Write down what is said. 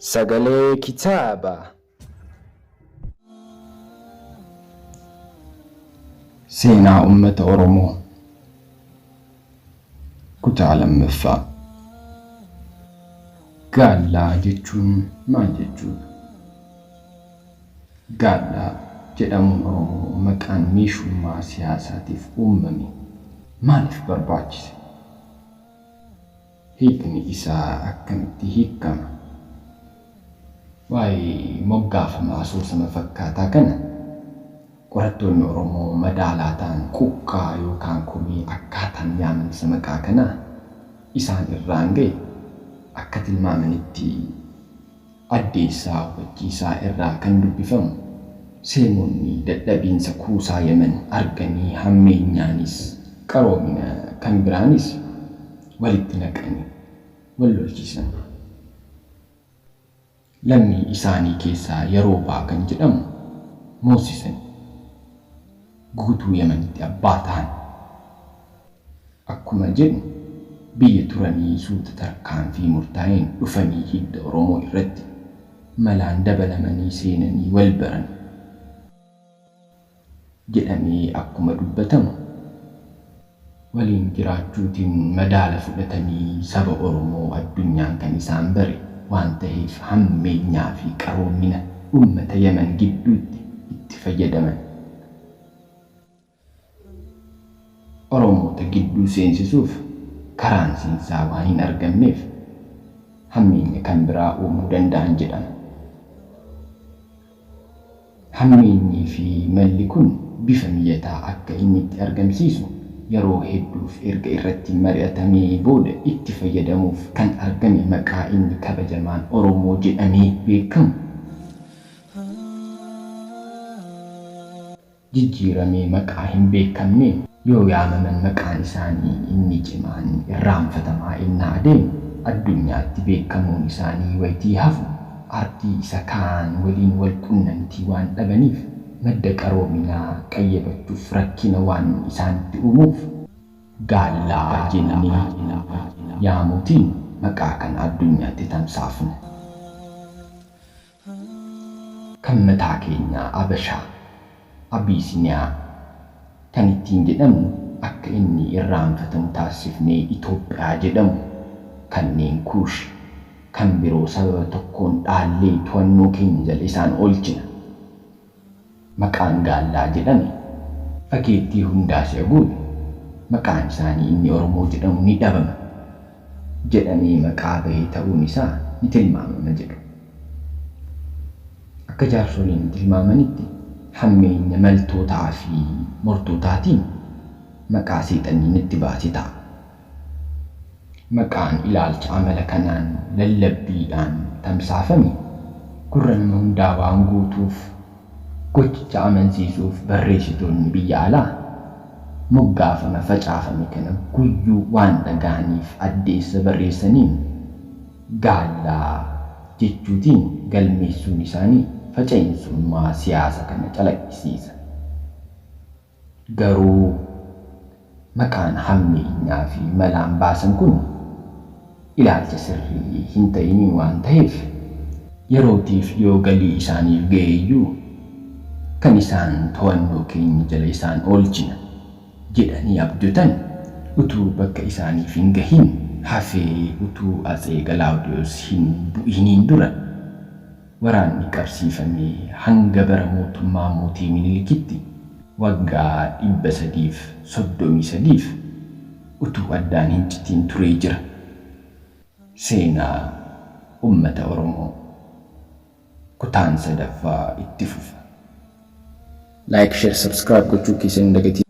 Sagalee Kitaaba. Seenaa Uummata Oromoo Kutaa 2ffaa Gaallaa jechuun maal jechuudha? Gaallaa jedhamuun Oromoo maqaan meeshummaa siyaasaatiif uummame maaliif barbaachise? Hiikni isaa akkamitti hiikkama? Waa'ee moggaafama asoosama fakkaataa kana qorattoonni Oromoo madaalaa ta'an quuqqaa yookaan komii akkaataan yaamamsa maqaa kanaa isaan irraan ga'e akka tilmaamanitti addeessaa hubachiisaa irraa kan dubbifamu Seemonni dadhabiinsa kuusaa Yemen arganii hammeenyaanis qaroomina kan biraanis walitti naqani wal lolchiisan. Lammii isaanii keessaa Yaroobaa kan jedhamu moosisani. Guutuu Yemenitti abbaa tahan. Akkuma jedhu biyya turanii suuta tarkaanfii murtaa'een dhufanii hidda Oromoo irratti malaan dabalamanii seenanii wal baran jedhamee akkuma dubbatamu waliin jiraachuutiin madaala fudhatanii saba Oromoo addunyaan kan isaan bare waan taheef hammeenyaa fi qaroomina ummata Yemen gidduutti itti fayyadaman. Oromoota gidduu seensisuuf karaan seensaa waan hin argamneef hammeenya kan biraa uumuu danda'an jedhama. Hammeenyii fi malli kun bifa mijataa akka inni itti argamsiisu yeroo hedduuf erga irratti mari'atamee booda itti fayyadamuuf kan argame maqaa inni kabajamaan Oromoo jedhamee beekamu jijjiiramee maqaa hin beekamneen yoo yaamaman maqaan isaanii inni cimaan irraanfatamaa ennaa adeemu addunyaatti beekamuun isaanii waytii hafu ardii isa kaan waliin wal qunnamtii waan dhabaniif madda qaroominaa qayyabachuuf rakkina waan isaanitti uumuuf Gaallaa jennee yaamuutiin maqaa kana addunyaatti tamsaafne. Kan mataa keenyaa Abashaa, Abiisiniyaa, kan ittiin jedhamnu akka inni irraanfatamu taasifnee Itoophiyaa jedhamu kanneen Kuush kan biroo sababa tokkoon dhaallee to'annoo keenya jala isaan oolchina. Maqaan Gaallaa jedhame fageettii hundaa si'a guute maqaan isaanii inni Oromoo jedhamu ni dhabama jedhamee maqaa bahe ta'uun isaa ni tilmaamama jedhu. Akka jaarsoliin tilmaamanitti hammeenya maltootaa fi mortootaatiin maqaa seexanni nutti baase ta'a. Maqaan ilaalcha amala kanaan lallabbiidhaan tamsaafame gurra nama hundaa waan guutuuf gochicha amansiisuuf barreessitoonni biyya alaa moggaafama facaafame kana guyyuu waan dhagahaniif addeessa barreessaniin Gaallaa jechuutiin galmeessuun isaanii faca'insummaa siyaasa kana calaqqisiisa. Garuu maqaan hammeenyaa fi malaan baasan kun ilaalcha sirrii hin ta'iniin waan taheef yerootiif yoo galii isaaniif ga'e iyyuu kan isaan to'annoo keenya jala isaan oolchina jedhanii abjotan utuu bakka isaaniif hin gahin hafee utuu Atsee Galaawudiyoos hin bu'iniin dura Waraanni qabsiifame hanga bara mootummaa mootii Minilikitti waggaa 333f utuu addaan hin citiin turee jira. Seenaa Ummata Oromoo Kutaan 3ffaa itti fufa. Like Share Subscribe gochuu keessan hin dagatinaa.